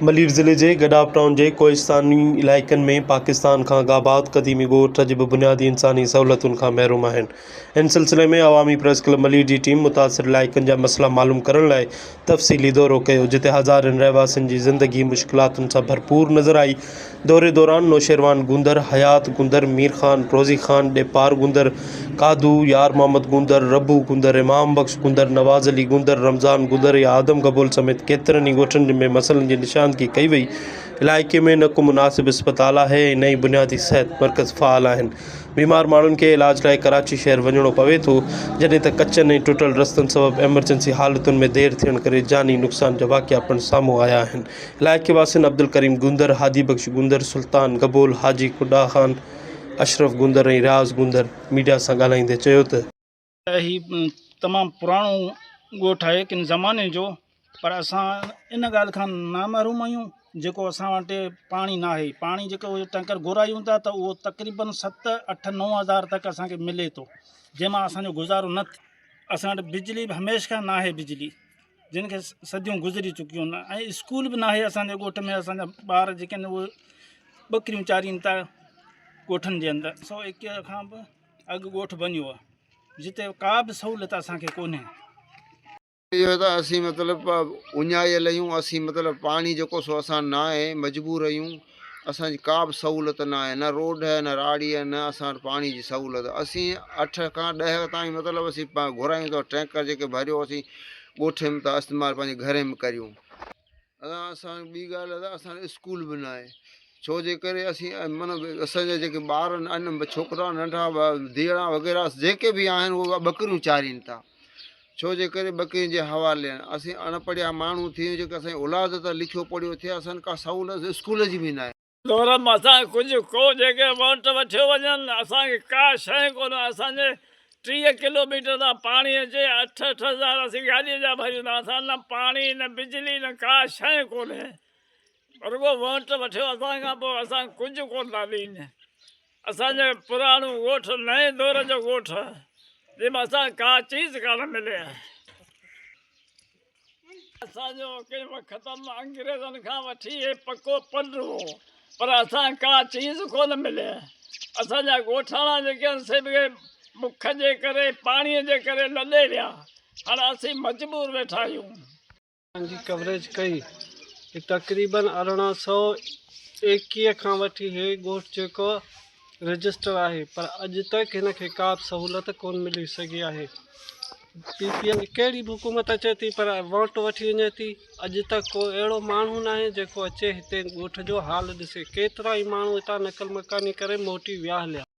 ملير ضلعي جي گڏاپ ٽائون جي ڪوهستاني علائقن ۾ پاڪستان کان اڳ آباد قديمي ڳوٺ اڄ به بنيادي انساني سهولتن کان محروم آهن. ان سلسلي ۾ عوامي پريس ڪلب ملير جي ٽيم متاثر علائقن جا مسئلا معلوم ڪرڻ لاء تفصيلي دورو ڪيو جتي هزارين رهواسين جي زندگي مشڪلاتن سان ڀرپور نظر آئي دوري دوران نوشيروان گوندر، حيات گوندر، مير خان، روزي خان، ڏيپار گوندر، قادو، يار محمد گوندر، ربو گوندر، امام بخش گوندر، نواز علي گوندر، رمضان گوندر ۽ آدم گبول سميت ڪيترن ئي ڳوٺن ۾ مسئلن جي نشاندگي ڪئي وئي. علائقي ۾ نه ڪو مناسب اسپتال آهي ۽ نه ئي بنيادي صحت مرڪز فعال آهن. بيمار ماڻهن کي علاج لاء ڪراچي شهر وڃڻو پوي ٿو، جڏهن ته ڪچن ۽ ٽٽل رستن سبب ايمرجنسي حالتن ۾ دير ٿيڻ ڪري جاني نقصان جا واقعا پڻ سامهون آيا آهن. علائقي واسين عبدالڪريم گوندر، هادي بخش گوندر، سلطان گبول، حاجي ڪڊا خان، اشرف گوندر ۽ رياض گوندر ميڊيا سان ڳالهائيندي چيو ته. هي تمام پراڻو ڳوٺ آهي ڪن زماني جو پر اسان ان ڳالهه کان نامحروم آهيون جيڪو اسان وٽ پاڻي نه آهي پاڻي جيڪو ٽينڪر گهرايون ٿا ته اهو تقريبن ست اٺ نو هزار تڪ اسانکي ملي ٿو جنهن مان اسانجو گذارو نه اسان وٽ بجلي به هميشھ کان نه آهي بجلي جن کي صديون گذري چڪيون آهن ۽ اسڪول به ناهي اسانجي ڳوٺ ۾ اسانجا ٻار جيڪي آهن اهي ٻڪريون چارين ٿا ڳوٺن جي اندر 121 کان به اڳ ڳوٺ بنيو آهي جتي ڪا به سهولت اسانکي ڪونهي. اهو ته اسين مطلب اڃايل آهيون اسين مطلب پاڻي جيڪو سو اسان نه آهي مجبور آهيون اسان جي ڪا به سهولت نه آهي نه روڊ آهي نه راڙي آهي نه اسان وٽ پاڻي جي سهولت اسين اٺ کان ڏهه تائين مطلب اسين گهرايون ٿا ٽينڪر جيڪي ڀريو اسين ڳوٺ ۾ ٿا استعمال پنهنجي گهر ۾ ڪريون ادا اسان ٻي ڳالهه ادا اسان وٽ اسڪول به نه آهي ڇو جي ڪري اسين معنيٰ اسان جا جيڪي ٻار آهن ڇوڪرا ننڍا ڌيئڙا وغيره جيڪي به آهن اهي ٻڪريون چارين ٿا ڇو جي ڪري ٻڪرين جي حوالي آهن. اسين اڻ پڙهيا ماڻهو ٿي جيڪي اسان جي اولاد ته لکيو پڙهيو ٿئي اسان ڪا سهولت اسڪول جي به ناهي. دورم اسان کي ڪجهه ڪو جيڪي وونٽ وٺيو وڃن اسان کي ڪا شيء ڪونه اسان جي 30 ڪلو ميٽر تان پاڻي اچي اٺ اٺ هزار اسين گاڏي جا ڀريون ٿا اسان نه پاڻي نه بجلي نه ڪا شيء ڪونهي رڳو وونٽ وٺيو اسان کان پوء اسان کي ڪجهه ڪونه ٿا ڏين. اسان جو پراڻو ڳوٺ نئين دور جو ڳوٺ جنهن ۾ اسان کي ڪا چيز ڪانه ملي آهي. اسان جو ڪنهن وقت ۾ انگريزن کان وٺي هي پڪو پنڊ هو پر اسان کي ڪا چيز ڪونه ملي آهي. اسان جا ڳوٺاڻا جيڪي آهن سي به بک جي ڪري پاڻي جي ڪري لڏي ويا هاڻ اسين مجبور ويٺا آهيون. جي ڪوريج ڪئي تقريبن 1821 کان وٺي هي ڳوٺ جيڪو رجسٽر آهي پر اڄ تڪ هن کي ڪا به سهولت ڪون ملي سگهي آهي پي پي ايم جي ڪهڙي به حڪومت اچي ٿي پر ووٽ وٺي وڃي ٿي اڄ تڪ ڪو اهڙو ماڻهو ناهي جيڪو اچي هتي ڳوٺ جو حال ڏسي ڪيترا ئي ماڻهو هتان نقل مڪاني ڪري موٽي ويا هليا.